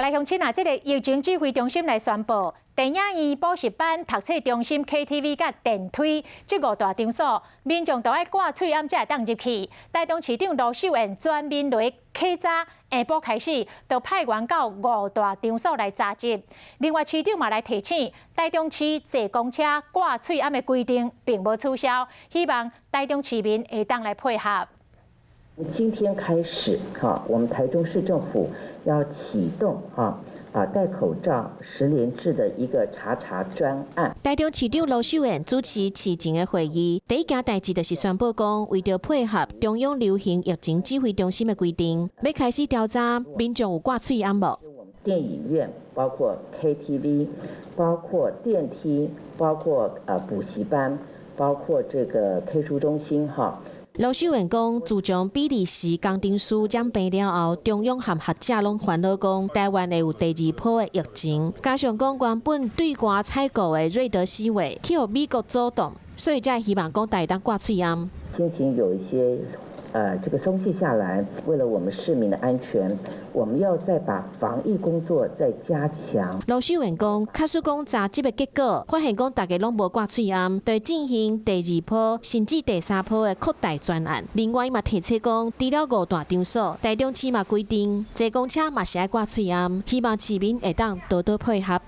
來鄉親啊，這個疫情指揮中心來宣布，電影院、補習班、讀冊中心、KTV佮電梯這五大場所，民眾都愛掛喙罨才會當入去。台中市長盧秀燕全面來檢查，下晡開始就派員到五大場所來查緝。另外，市長嘛來提醒，台中市坐公車掛喙罨的規定並無取消，希望台中市民會當來配合。今天開始，哈，我們台中市政府要啟動哈啊戴口罩實聯制的一個查查專案。台中市長盧秀燕主持市情的會議，第一件代誌就是宣布講，為著配合中央流行疫情指揮中心的規定，欲開始調查民眾有掛喙罨無？電影院包括 KTV，包括電梯，包括補習班，包括這個 K 書中心，哈。盧秀燕講，自從比利時工程師染病了後，中央和學者攏煩惱講，台灣會有第二波的疫情。加上講原本對外採購的瑞德西韋去予美國阻擋，所以才希望講台當掛喙罨。心情有一些這個鬆懈下來，為了我們市民的安全，我們要再把防疫工作再加強。盧秀燕講，假使講查緝的結果發現講大家攏無掛喙罨，就進行第二波甚至第三波的擴大專案。另外，伊嘛提醒講，除了五大場所，台中市嘛規定坐公車嘛是愛掛喙罨，希望市民會當多多配合。